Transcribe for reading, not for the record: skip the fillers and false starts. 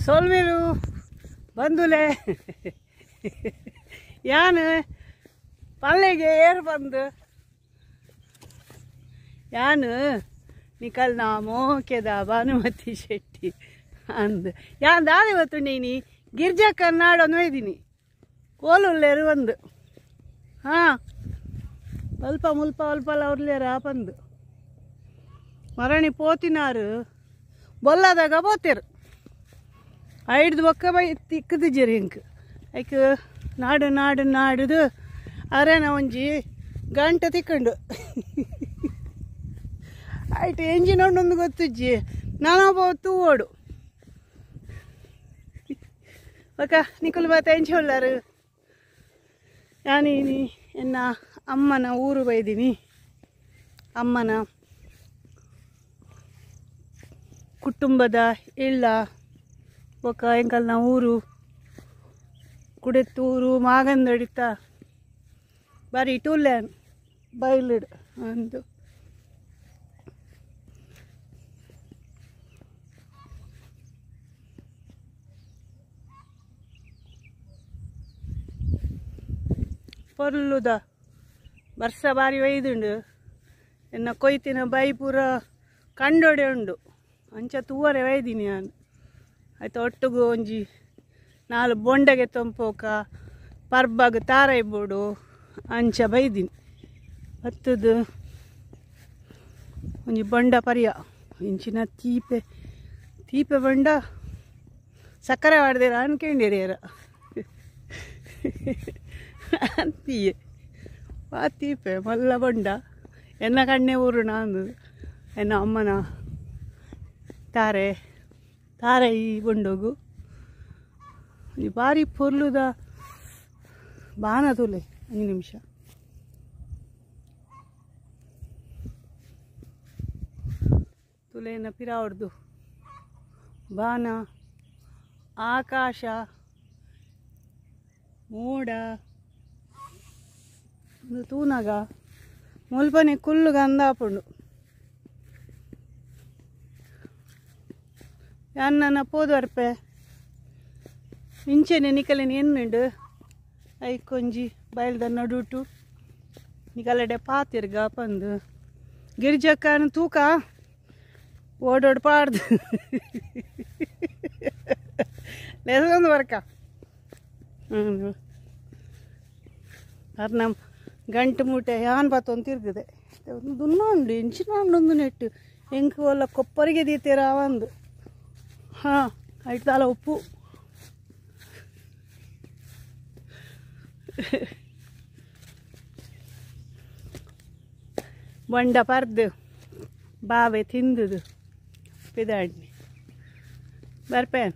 ಸೋಲ್ಮೇಲು ಬಂದುಲೆ ಯಾನು ಪಲ್ಲೆಗೆ ಏರು ಬಂದು ಯಾನು ನಿಕಲ್ ನಾಮೋ ಕೆದ ಭಾನುಮತಿ ಶೆಟ್ಟಿ ಅಂದ್ ಯಾನ್ ದಾದೆ ಗೊತ್ತುಂಡೇನಿ ಗಿರ್ಜಾ ಕನ್ನಾಡೊಂದು ಒಯ್ದೀನಿ ಕೋಲುಲ್ಲೇರು ಒಂದು ಹಾಂ ಅಲ್ಪ ಮುಲ್ಪ ಅಲ್ಪಲ್ಲ ಅವ್ರಲ್ಲೇರ ಬಂದು ಮರಣಿ ಪೋತಿನಾರು ಬೊಲ್ಲದಾಗ ಪೋತೇರು ಐಡ್ದು ಬೊಕ್ಕ ಬೈ ತಿಕ್ಕದಿಜ್ಜರಿ ಇಂಕ್ ಐಕ್ ನಾಡು ನಾಡು ನಾಡುದು ಅರೇನ ಒಂಜಿ ಗಂಟೆ ತಿಕ್ಕಂಡು ಆಯ್ತು ಎಂಜಿನ್ ಉಂಡೊಂದು ಗೊತ್ತಿಜ್ಜಿ ನಾನು ತೂವೋಡು ಬೊಕ ನಿಕುಲು ಬಾತ ಎಂಚಿ ಉಳ್ಳಾರು ಯಾನೀನಿ ಎನ್ನ ಅಮ್ಮನ ಊರು ಬೈದೀನಿ ಅಮ್ಮನ ಕುಟುಂಬದ ಇಲ್ಲ ಬೊಕ ಎಂಕಲ್ನ ಊರು ಕುಡೆತ್ತೂರು ಮಾಗಂದಡಿತ ಬಾರಿ ಟೂಲ್ಯಾನ್ ಬೈಲಿಡ್ ಅಂದು ಪೊರ್ಲುದ ಬರ್ಸ ಬಾರಿ ಒಯ್ದುಂಡು ಎನ್ನ ಕೊಯ್ತಿನ ಬೈ ಪೂರ ಕಂಡೊಡೆ ಉಂಡು ಅಂಚ ತೂವರೆ ಒಯ್ದೀನಿ ನಾನು ಆಯ್ತು ಒಟ್ಟುಗು ಒಂಜಿ ನಾಲ್ ಬೊಂಡಗೆ ತೊಂಪೋಕ ಪರ್ಬಗ್ ತಾರೈಬೋಡು ಅಂಚ ಬೈದೀನಿ ಬತ್ತದು ಒಂಜಿ ಬೊಂಡ ಪರಿಯ ಇಂಚಿನ ತೀಪೆ ತೀಪೆ ಬೊಂಡ ಸಕ್ಕರೆ ಮಾಡಿದಿರ ಅನ್ಕೊಂಡಿರಿಯರ ಅಂತೀಯೆ ವಾ ತೀಪೆ ಮಲ್ಲ ಬೊಂಡ ಎನ್ನ ಕಣ್ಣೆ ಊರು ನಾನು ಎನ್ನ ಅಮ್ಮನ ತಾರೆ ತಾರೆ ಈ ಬೊಂಡೋಗು ಒಂಜಿ ಬಾರಿ ಪೊರ್ಲುದ ಬಾನ ತುಲೆ ಒಂಜಿ ನಿಮಿಷ ತುಲೆನ ಪಿರಾವಡ್ದು ಬಾನ ಆಕಾಶ ಮೋಡ ಒಂದು ತೂನಗ ಮುಲ್ಪನೆ ಕುಲ್ಲುಗ ಅಂದಾಪುಂಡು ಯಾನ್ ಪೋದು ಬರ್ಪೆ ಇಂಚೆನೆ ನಿಕಲೆನ ಎನ್ನುಂಡು ಐಕೊಂಜಿ ಬಯಲ್ದ ನಡುಟು ನಿಕಲಡೆ ಪಾತಿರ್ಗ ಪಂದು ಗಿರಿಜಕ್ಕನ ತೂಕ ಓಡೋಡ್ ಪಾಡ್ದು ಲೆಸೊಂದು ಬರ್ಕ ಹ್ಞೂ ಅರ್ನ ಗಂಟು ಮೂಟೆ ಯಾನ್ ಬಾತೊಂದು ತಿರ್ಗದೆ ದುನ್ನ ಉಂಡು ಎಂಚಿನ ಉಂಡು ನೆಟ್ಟು ಎಂಕ್ ಒಲ್ಲ ಕೊಪ್ಪರಿಗೆ ದೀತೀರ ಒಂದು ಹಾಂ ಐತಾಲ ಉಪ್ಪು ಬೊಂಡ ಪರ್ದು ಬಾವೆ ತಿಂದುದು ಪಿದಾಡ್ನಿ ಬರ್ಪೇನ್.